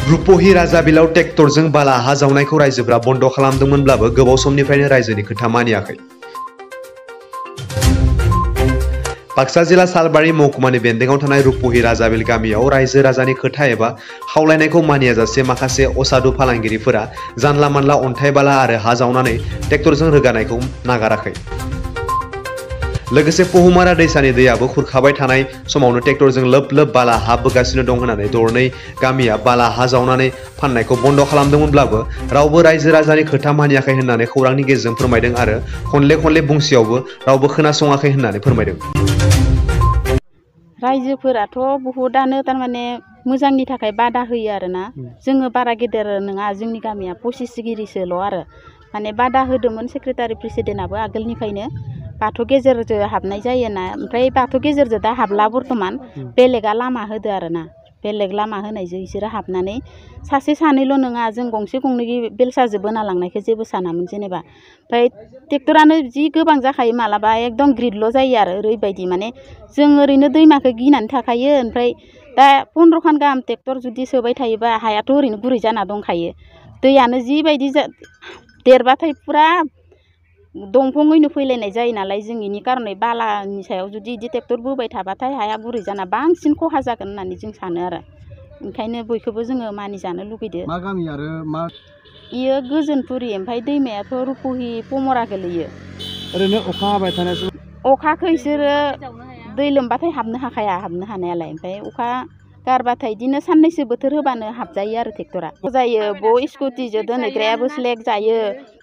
रुपहि राजाबिलाव ट्रेक्टरजों बाला हा जावनायखौ रायजोफोरा बन्द खालामदोंमोनब्लाबो गोबाव समनिफ्रायनो रायजोनि खोथा मानियाखै। बाक्सा जिल्ला सालबारि महकुमानि बेन्दोंआव थानाय रुपहि राजाबिल गामियाव रायजो राजानि खोथा एबा खावलायनायखौ मानियाजासे माखासे असाधु फालांगिरिफोरा जानला मानला अन्थाइ बाला आरो हा जावनानै ट्रेक्टरजों रोगानायखौ नागाराखै। लोगोसे पहुमारा दैसानि दैयाबो खुरखाबाय थानाय समावनो ट्रेक्टरजों लोब लोब बाला हा बोगासिनो दं होननानै दरनै गामिया बाला हा जावनानै फाननायखौ बन्द खालामदोंमोनब्लाबो रावबो रायजो राजानि खोथा मानियाखै होननानै खौरांनि गेजेरजों फोरमायदों आरो खनले खनले बुंसेयावबो रावबो खोनासङाखै होननानै फोरमायदों। रायजोफोराथ' बहुदानो थारमाने मोजांनि थाखाय बादा होयो आरोना। जोङो बारा गेदेर नङा, जोंनि गामिया 25 सिगिरिसोल' आरो माने बादा होदोंमोन सेक्रेटारि प्रेसिडेन्टआबो आगोलनिफ्रायनो बाथौ गेजेरजों हाबनाय जायोना, ओमफ्राय बाथौ गेजेरजों दा हाबला बर्थमान बेलेगा लामा होदो आरोना। बेलेग लामा होनायजों बिसोरो हाबनानै सासे सानैल' नङा, जों गंसे गंनै बेलसाजों बोना लांनायखौ जेबो सानामोन जेनेबा। ओमफ्राय ट्रेक्टरानो जि गोबां जाखायो, मालाबा एकदम ग्रिदल' जायो आरो ओरैबायदि माने जों ओरैनो दैमाखौ गिनानै थाखायो। ओमफ्राय दा 15 खान गाहाम ट्रेक्टर जुदि सोबाय थायोबा हायाथ' ओरैनो गुरै जाना दंखायो। दैयानो जिबायदि देरबाथाय फुरा दंफाङैनो फैलायनाय जायो नालाय, जों इनि कारनै बालानि सायाव जुदि इदि ट्रेक्टर बोबाय थाबाथाय हाया गुरै जाना बांसिन खहा जागोन होननानै जों सानो आरो। ओंखायनो बयखौबो जोङो मानिजानो लुगैदो। मा गामि आरो मा? इयो गोजोनपुरि, ओमफ्राय दैमायाथ' रुपहि पमरा गोलैयो। ओरैनो अखा हाबाय थानाय समाव अखाखौ इसोरो दै लोमबाथाय हाबनो हाखाया, हाबनो हानायालाय। ओमफ्राय अखा गारबाथाय बिदिनो साननैसो बोथोर होबानो हाबजायो आरो ट्रेक्टरा जायो। ब स्कुटिजों दोनहैग्रायाबो स्लेक जायो,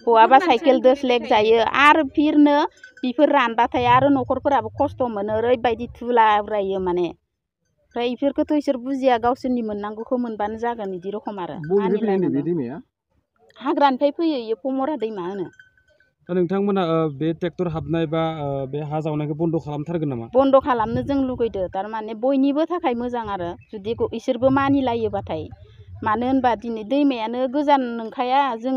बहाबा साइकेलजों स्लेक जायो। आरो फिरनो बेफोर रानबाथाय आरो न'खरफोराबो खस्थ' मोनो, ओरैबायदि धुला उरायो माने। ओमफ्राय बेफोरखौथ' इसोर बुजिया, गावसोरनि मोननांगौखौ मोनबानो जागोन बिदि रखम आरो। हाग्रानिफ्राय फैयो, इयो पमरा दैमा होनो। दा नोंथांमोना बे ट्रेक्टर हाबनाय बा बे हा जावनायखौ बन्द खालामथारगोन नामा? बन्द खालामनो जों लुगैदो, थारमाने बयनिबो थाखाय मोजां आरो जुदि इसोरबो मानिलायोबाथाय। मानो होनबा दिनै दैमायानो गोजान नंखाया, जों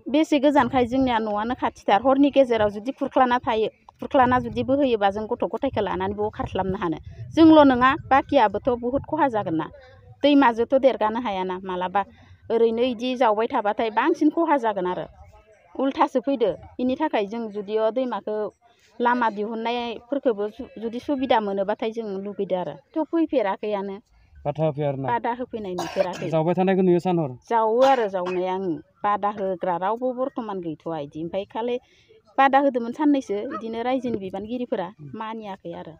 बेसे गोजानखाय जोंनिया न'आनो खाथिथार। हरनि गेजेराव जुदि खुरख्लाना जुदि बोहैयोबा जों गथ' गथायखौ लानानै बेयाव खारस्लाबनो हानो। जोंल' नङा, बाखियाबोथ' बहुद खहा जागोन ना। दैमाजोंथ' देरगानो हायाना मालाबा। ओरैनो इदि जावबाय थाबाथाय बांसिन खहा जागोन आरो उल्थासो फैदो। बेनि थाखाय जों जुदिअ दैमाखौ लामा दिहुननायफोरखौबो जुदि सुबिदा मोनोबाथाय जों लुगैदो आरो। थ' फैफेराखैयानो, बादा होफैनाय नुफेराखै। जावबाय थानायखौ नुयो सानहर। जावो आरो जावनाया, बादा होग्रा रावबो बर्थमान गैथ'आ इदि। ओमफ्राय खालि बादा होदोंमोन साननैसो, बिदिनो रायजोनि बिबानगिरिफोरा मानियाखै आरो।